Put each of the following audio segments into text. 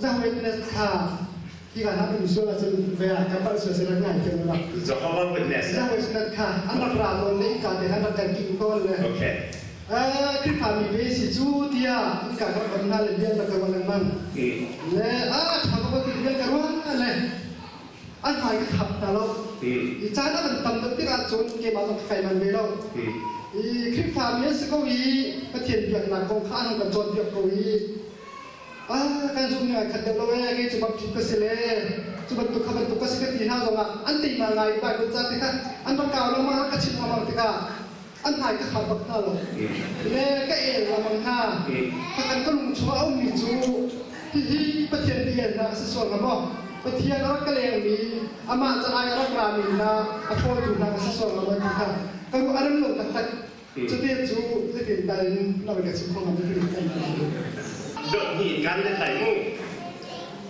Jehovah Witness kha hi ka hna sual ahcun ve ah ka palh sual si rak ngai thiam lo. Jehovah Witness. Jehovah Witness kha an rak ra tawn le innka te khan rak kan kingh tawn le. Okay. Khrihfa mi ve si cu tiah innka ka rak on hna le bia rak ka ruah lengmang. Le a ṭha ko ti bia ka ruah le an hmai ka khap hna lo. I caan a kan tam deuh tikah cun keimah zong ka kai man ve lo. I Khrihfa mi an si ko i Pathian biaknak kong kha an hung kan cawnpiak ko i kan zumh ning ai khat deuh lo ee, kei cu Baptist ka si le cu bantuk kha bantuk ka si ka ti hna zongah an teima ngai i Bible ca te kha an rak kau lengmang, ka chimh lengmang tikah an hmai ka khap bak hna lo le ka el lengmang hna. Khakhan ka lung chungah a ummi cu hihi Pathian bia hna a si sual hnga maw? Pathian a rak ka lengmi, amah ca ai a rak rami hna a ṭhawltu hna ka si sual hnga maw ti kha ka ruah a rem lo taktak. Cuti cu zeitin tal in na ka chim kho ngam ti kan Dot hnih kan le tlai mu.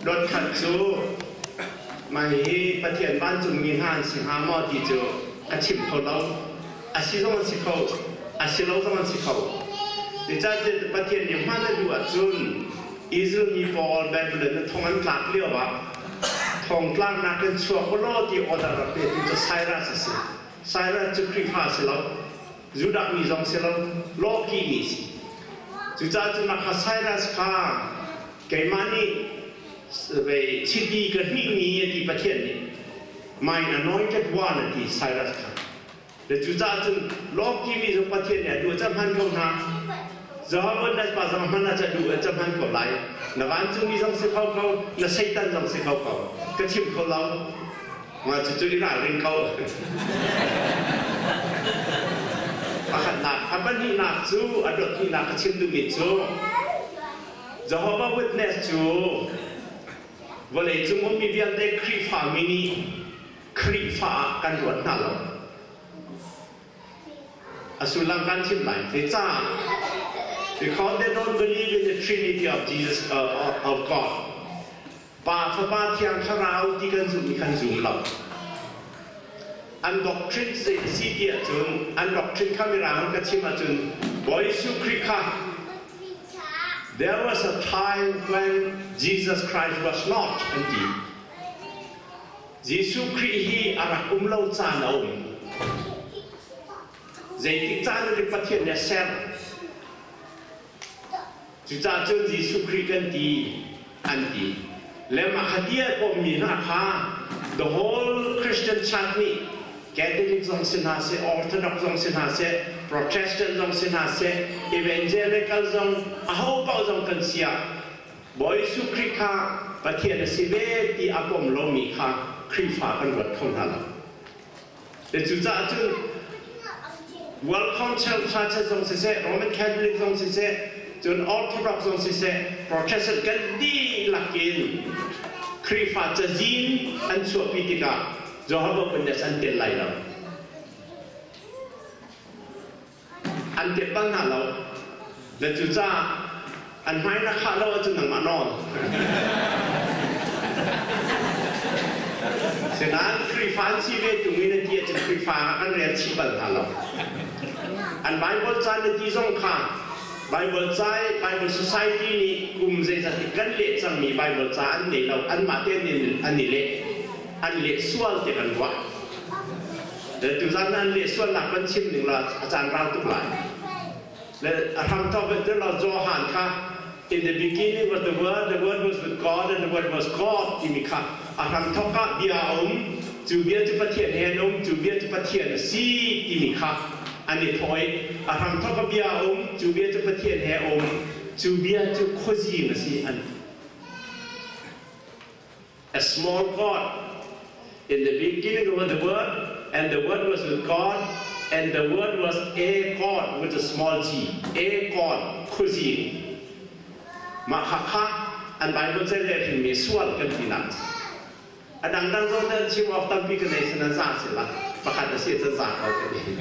Dot khat cu mah hi Pathian vancungmi hna an si hnga maw ti cu a chim kho lo. A si zong an si kho, a si lo zong an si kho. Zeicahtiah Pathian nih hman a duh ahcun Israel mi pawl Babylon na thong an tlak lio ah thongtlaknak in chuak u law ti order rak petu cu Cyrus a si. Cyrus cu Khrihfa si lo, Judah mi zong si lo, lawki mi si. Cucaah cun mah kha Cyrus kha keimah nih vei chiti ka hnihmi a ti Pathian nih, my anointed one a ti Cyrus kha. Le cucaah cun lawki mi zong Pathian nih a duh a hman ko hna. Jehovah Witness pa zong hman ah ca duh a hman ko lai. Na vancungmi zong si kho ko, na Satan zong si kho ko. Ka chim kho lo. Mah cucu i ralring ko. Pakhatnak, a pahnihnak cu a dot hnihnak ka chim duhmi cu Jehovah Witness cu vawleicung ummi vialte Khrihfami nih Khrihfa ah kan ruat hna lo. A sullam kan chim lai. Zeicah? Because they don't believe in the Trinity of Jesus of God. Pa, Fapa, Thiang Thlarau ti kan zumh i kan zum lo. An doctrine zei a si ti ahcun, an doctrine kha mirang ka chim ahcun, Bawi Jesuh Khrih kha there was a time when Jesus Christ was not an ti. Jesuh Khrih hi a rak um lo caan a um. Zeitik caan in Pathian nih a ser? Cucaah cun Jesuh Khrih kan ti, an ti. Le mah kha ti a pommi hna kha the whole Christian Church nih Catholic zong si hna seh, Orthodox zong si hna seh, Protestant zong si hna seh, Evangelical zong, aho paoh zong kan si ah Bawi Jesuh Khrih kha Pathian a si ve ti a pom lomi kha Khrihfa kan ruat kho hna lo. Le cucaah cun World Council Churches zong siseh, Roman Catholic zong siseh, cun Orthodox zong siseh, Protestant kan dihlak in Khrihfa cazin an chuahpi tikah Jehovah Witness an tel lai lo. An tel bal hna lo. Le cucaah an hmai na khah lo ahcun nangmah nawl. Sinain Khrihfa an si ve tung i na ti ahcun Khrihfa ah kan rel chih bal hna lo. An Bible ca na ti zong kha Bible ca i Bible Society nih kum zeizat i kan leh cangmi Bible ca an nei lo, anmah te an i leh. An leh sual ti kan ruah. Tuzan an leh sualnak kan chim ning la a caan rau tuk lai. Le a hramthawk in la Johan kha in the beginning was the Word was with God, and the Word was God timi kha a hramthawk ah bia a um, cu bia cu Pathian he an um, cu bia cu Pathian a si timi kha an i thawh i a hramthawk ah bia a um, cu bia cu Pathian he a um, cu bia cu khuazing a si an. A small God. In the beginning was the Word, and the Word was with God, and the Word was a God with a small g. A God, khuazing. Mah kha an Bible ca le hrinmi sual kan ti nak. A dangdang zong an chim awk tampi ka nei san an za si la. Pakhat a si can za ko ka ti.